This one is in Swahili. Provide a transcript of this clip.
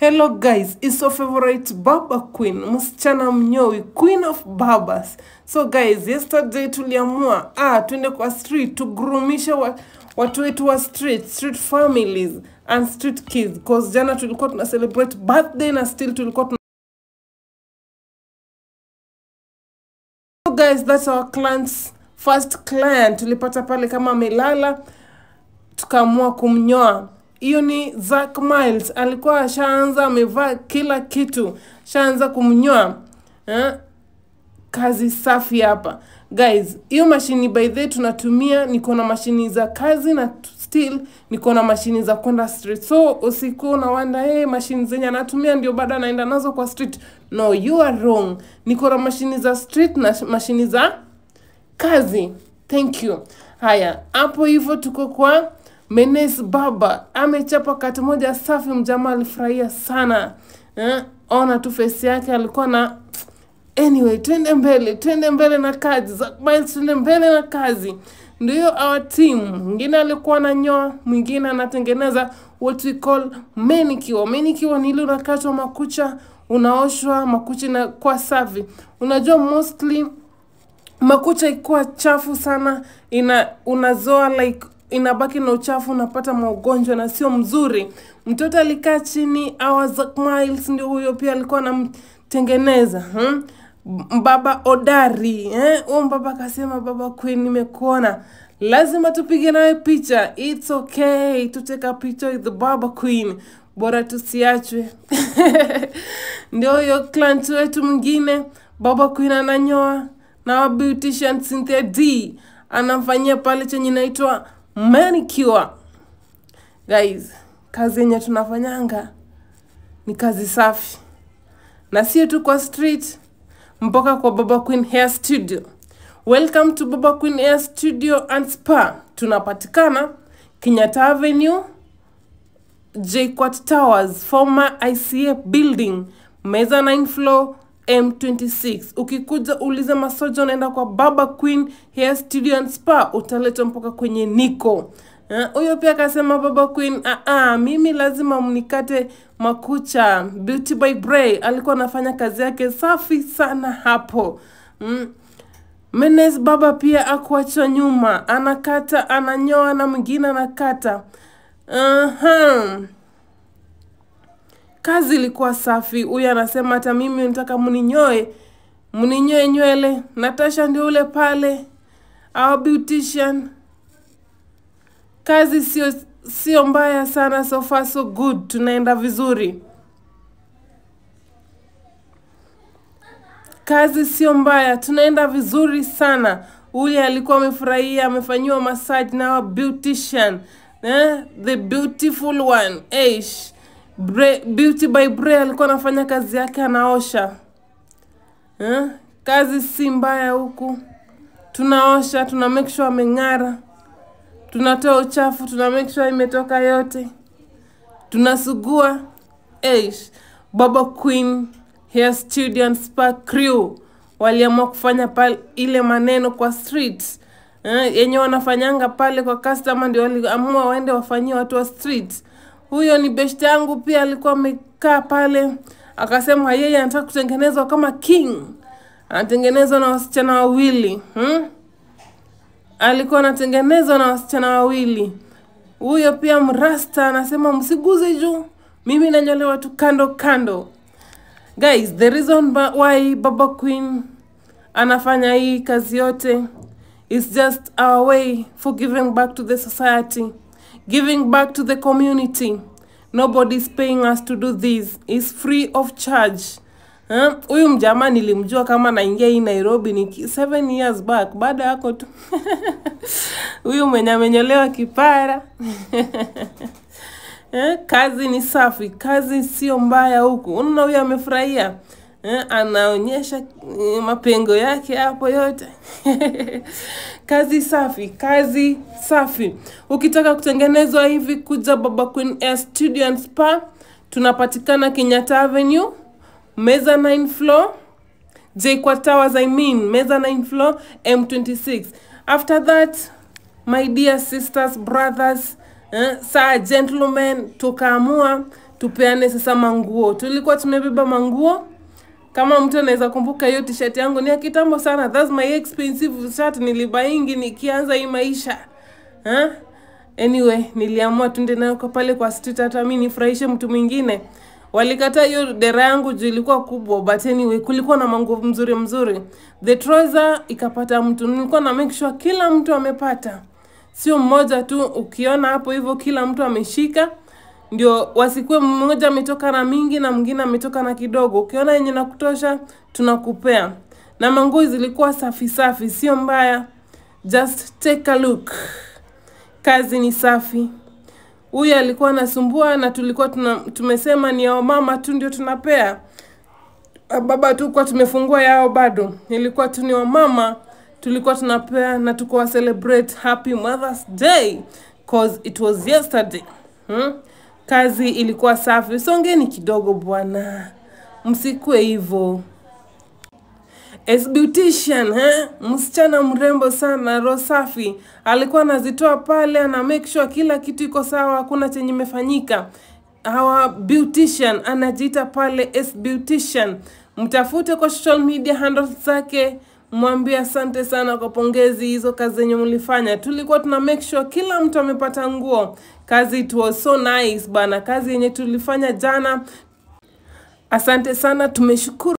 Hello guys, it's your favorite Baba Queen, msichana mnyoi, Queen of Babas. So guys, yesterday tuliamua tuende kwa street tugurumishe watu wetu wa street, street families and street kids, cause jana tulikuwa tuna celebrate birthday na still tulikuwa tuna... So guys, that's our client's first client. Tulipata pale kama amelala, tukaamua kumnyoa. Hiyo ni Zack Miles, alikuwa ashaanza amevaa kila kitu, ashaanza kumnyoa. Kazi safi hapa. Guys, hiyo mashini by the way tunatumia, niko na mashini za kazi na still niko na mashini za kwenda street. So usiku na wanda hey, mashini zenye anatumia ndio bado anaenda nazo kwa street. No, you are wrong. Niko na mashini za street na mashini za kazi. Thank you. Haya, hapo hivyo tuko kwa Menes Baba, amechapa kati moja safi, mjamaa alifurahia sana. Ona tu face yake alikuwa na... Anyway, twende mbele na kazi. Zack Miles, twende mbele na kazi. Ndio our team. Mwingine alikuwa ananyoa, mwingine anatengeneza what we call manicure. Manicure ni ile unakatwa makucha, unaoshwa makucha na kwa safi. Unajua mostly makucha ikuwa chafu sana, unazoa like inabaki na uchafu, unapata maugonjwa na sio mzuri. Mtoto alikaa chini, our Zack Miles ndio huyo pia alikuwa anamtengeneza. Baba Odari, huyo baba akasema, Baba Queen, nimekuona, lazima tupige nawe picha. It's okay to take a picture with the Baba Queen, bora tusiachwe. Ndio huyo client wetu mwingine, Baba Queen ananyoa na beautician Cynthia D anamfanyia pale chenye inaitwa manicure. Guys, kazi yenye tunafanyanga ni kazi safi. Na sio tu kwa street, mpaka kwa Baba Queen Hair Studio. Welcome to Baba Queen Hair Studio and Spa. Tunapatikana Kenyatta Avenue, JKUAT Towers, former ICA building, meza 9 floor, M26. Ukikuja uliza masojo unaenda kwa Baba Queen Hair Studio and Spa, utaletwa mpaka kwenye niko. Huyo pia akasema, Baba Queen, mimi lazima mnikate makucha. Beauty by Bray alikuwa anafanya kazi yake safi sana hapo. Menes Baba pia akuachwa nyuma, anakata, ananyoa na mwingine anakata. Kazi ilikuwa safi. Huyu anasema hata mimi nataka mninyoe nywele. Natasha ndio ule pale, our beautician. Kazi sio mbaya sana, so far so good, tunaenda vizuri. Kazi sio mbaya, tunaenda vizuri sana. Huyu alikuwa amefurahia, amefanyiwa massage na our beautician. The beautiful one. Eish. Beauty by Bray alikuwa anafanya kazi yake, anaosha. Kazi si mbaya huku. Tunaosha, tuna make sure ameng'ara. Tunatoa uchafu, tuna make sure imetoka yote. Tunasugua. Eish. Baba Queen Hair Studio and Spa crew waliamua kufanya pale ile maneno kwa street. Yenye wanafanyanga pale kwa customer ndio waliamua waende wafanyie watu wa street. Huyo ni best yangu pia alikuwa amekaa pale, akasema yeye anataka kutengenezwa kama king. Anatengenezwa na wasichana wawili. Alikuwa anatengenezwa na wasichana wawili. Huyo pia mrasta anasema msiguze juu, mimi nanyolewa tu kando kando. Guys, the reason why Baba Queen anafanya hii kazi yote is just our way for giving back to the society, giving back to the community. Nobody's paying us to do this. It's free of charge. Huyu mjamaa nilimjua kama naingia hii Nairobi ni 7 years back. Baada yako tu. Huyu mwenye amenyolewa kipara. Kazi ni safi, kazi sio mbaya huku. Unaona huyu amefurahia. Anaonyesha mapengo yake hapo yote. Kazi safi, kazi safi. Ukitaka kutengenezwa hivi, kuja Baba Queen Hair Studio and Spa. Tunapatikana Kenyatta Avenue, meza 9 floor, JKUAT Towers, I mean, meza 9 floor, M26. After that, my dear sisters, brothers, sir, gentlemen, tukaamua Tupeane sasa manguo. Tulikuwa tumebeba manguo. Kama mtu anaweza kumbuka hiyo t-shirt yangu ni ya kitambo sana. That's my expensive shirt nilibaingi nikianza hii maisha. Ha? Anyway, niliamua tunde nayo kwa pale kwa street hata mimi nifurahishe mtu mwingine. Walikataa hiyo dera yangu juu ilikuwa kubwa, but anyway kulikuwa na manguo mzuri mzuri. The trouser ikapata mtu. Nilikuwa na make sure kila mtu amepata. Sio mmoja tu, ukiona hapo hivyo kila mtu ameshika. Ndio wasikuwe mmoja ametoka na mingi na mwingine ametoka na kidogo. Ukiona yenye na kutosha tunakupea. Na manguo zilikuwa safi safi, sio mbaya. Just take a look. Kazi ni safi. Huyu alikuwa anasumbua na tulikuwa tumesema ni yao mama tu ndio tunapea. Baba tu kwa tumefungua yao bado. Nilikuwa tu ni wamama tulikuwa tunapea na tukawa celebrate Happy Mother's Day cause it was yesterday. Kazi ilikuwa safi. Songeni kidogo bwana. Msikue hivyo. As beautician, msichana mrembo sana, roho safi. Alikuwa anazitoa pale, ana make sure kila kitu iko sawa, hakuna chenye imefanyika. Our beautician anajiita pale S beautician. Mtafute kwa social media handles zake, mwambie asante sana kwa pongezi hizo kazi zenye mlifanya. Tulikuwa tuna make sure kila mtu amepata nguo. Kazi it was so nice bana. Kazi yenye tulifanya jana. Asante sana, tumeshukuru.